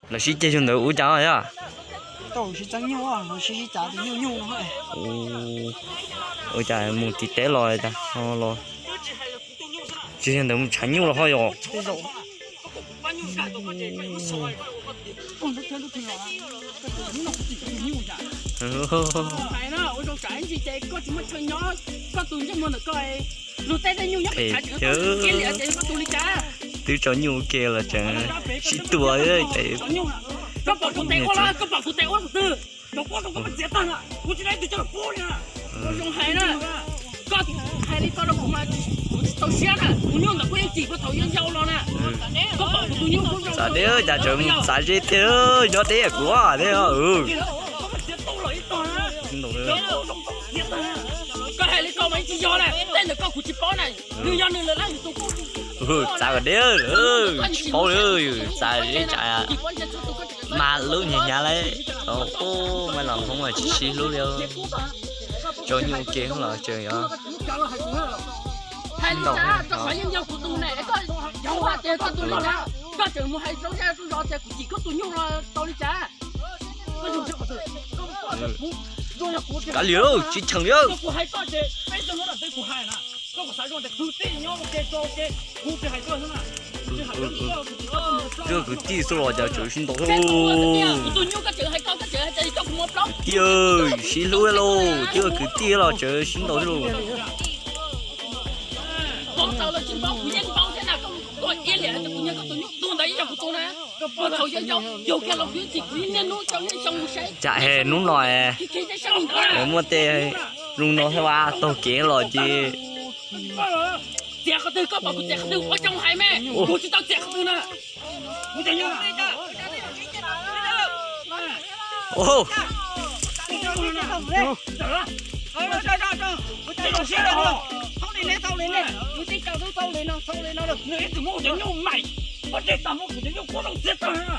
Lawv sib ceg yog ntawd ua cas yog? Ua cas mus tim teb los cas los? Tsis yog ntawd mus tshav nyuj los ho yog? Twb tso nyuj ua ke los tseem sib tua ces. Txav deb cas tseem txav ze tiag, nyob deb kuv thiab. Txav kom deb, tsis paub li, txav deb cas mas lub nyias hnyav li. Ub, mas los Hmoob mas tsis sib hlub li. Tso nyuj ua ke los tseem yog. Kav liam, tsis cheem li. Twb yog kwv tij xwb los cas tseem sib ntaus thiab lauj. Kwv tij, sib hlub thiab lauj, twb yog kwv tij los tseem sib ntaus thiab lauj. Cas es hnub no muaj tej zoo no thiab, taug kev los ces.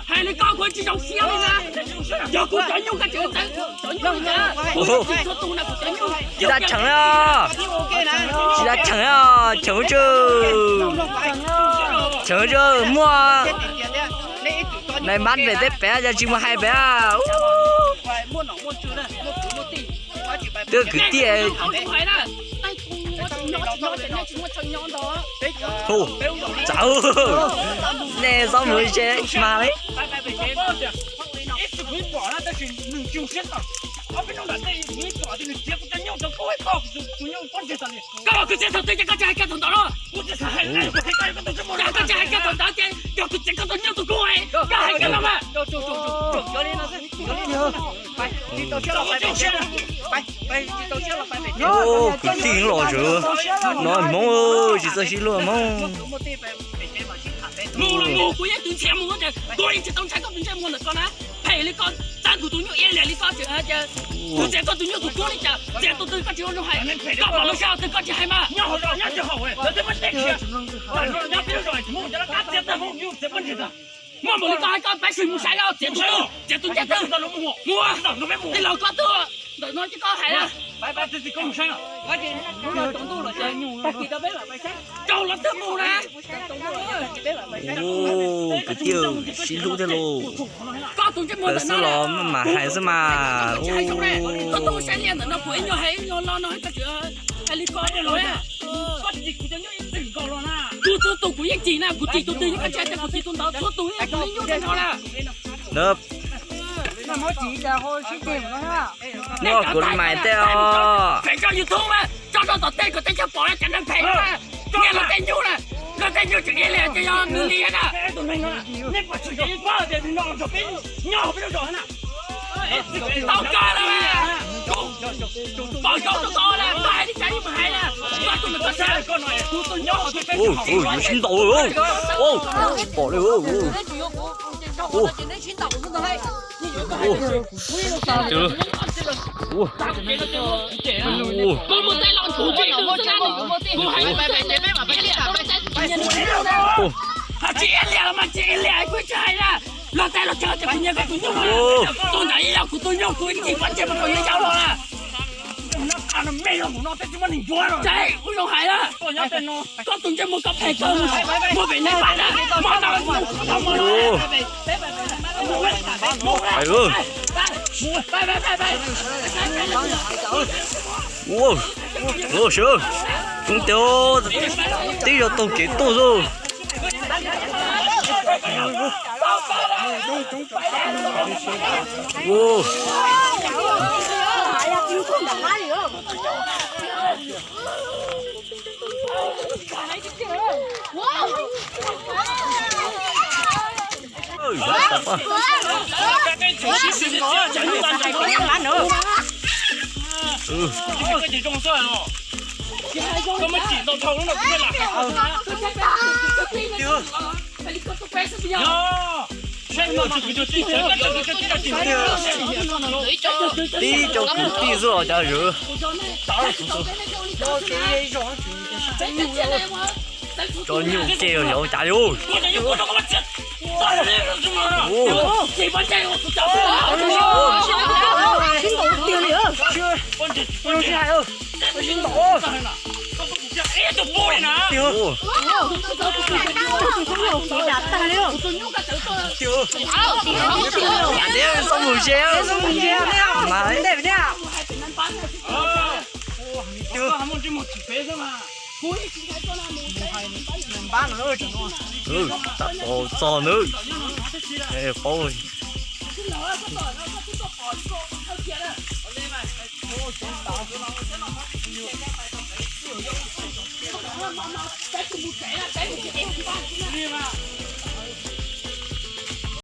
Hais li koj kuv tsis zoo siab li na. Yog kuv cov nyuj koj tseem txawv, cov nyuj li cas? Tsis tas cheem, tsis tas cheem, cheem tsawg, cheem tsawg muaj nais mab pem teb pem, cas tsis mus hais pem. Twb kwv tij. Hu, txawv, nej txhob mus ze mas li. Koj los kwv txiav thaum twg ces koj tsis hais kiag thaum ntawd los? Yog koj tsis hais kiag thaum ntawd ces yog kwv txiav koj tus nyuj tus kub, koj hais kiag no mas. Kwv tij los tseem no Hmoob, tsis txawj sib hlub Hmoob. Mus los mus, kuv yeej tsis ntshai mus, kuv yeej tsis tau ntshai koj tus ntsej muag ntawm koj na. Phem li koj, txav kuv tus nyuj ib liam li koj tseem hais tias kuv txiav koj tus nyuj tus kub li cas, txiav tus twg koj tsis ua zoo hais, koj pom lub sij hawm twg koj tsis hais mas. Muaj npaum li koj hais koj pab sim mus saib, txiav tus twg, txiav tus ncej twg, mus, tej laus koj twb ntawm no ces koj hais na. Rau los twb mus na. Kwv tij, sib hlub thiab lauj. Koj tus ntsej muag ntawm no xwb los mam hais xwb mas. Koj tuaj saib liaj ntawm no kuv ib nyuag hais ib nyuag lo no koj tseem hais li ko los. Kuv txhua tus kuv yeej cim na, kuv cim tus twg koj tsis hais tias kuv cim tus ntawd, txhua tus yeej cim li nyuj no na. Muaj kuv li mais tej os. Phem tso YouTube na, tso rau tom tej kom teb chaws pom na, cov neeg phem na. Nyias luag tej nyuj na, luag tej nyuj tseem ib liam ces yog nws li na. Tau koj lawm, pom zoo rau koj lawm, koj hais li cas yeej mus hais na. Koj tus ntawd koj saib, kuv tus nyob. Yuav sib ntaus, tsis pom li. Tsis ib liam los mas tsis ib liam, kuv tsis hais na. Luag tej los tseem tias kuv nyiam koj tus nyuj, tus ntawd ib yam kuv tus nyuj, kuv ib txhis pab ntses mas tau yuav yau los na. Ua zoo hais na. Koj tus ntsej muag koj phem kawg, muag pem neb pais na, muag no, muag no. Ua, ua sawv, koob tiag, tib zoo taug kev tuaj xwb. Ua. Tib cov kwv tij xwb os cov zws. Tso nyuj ces yog cav li. Txhob mus ze, mas tab tom txog nawb. Paub.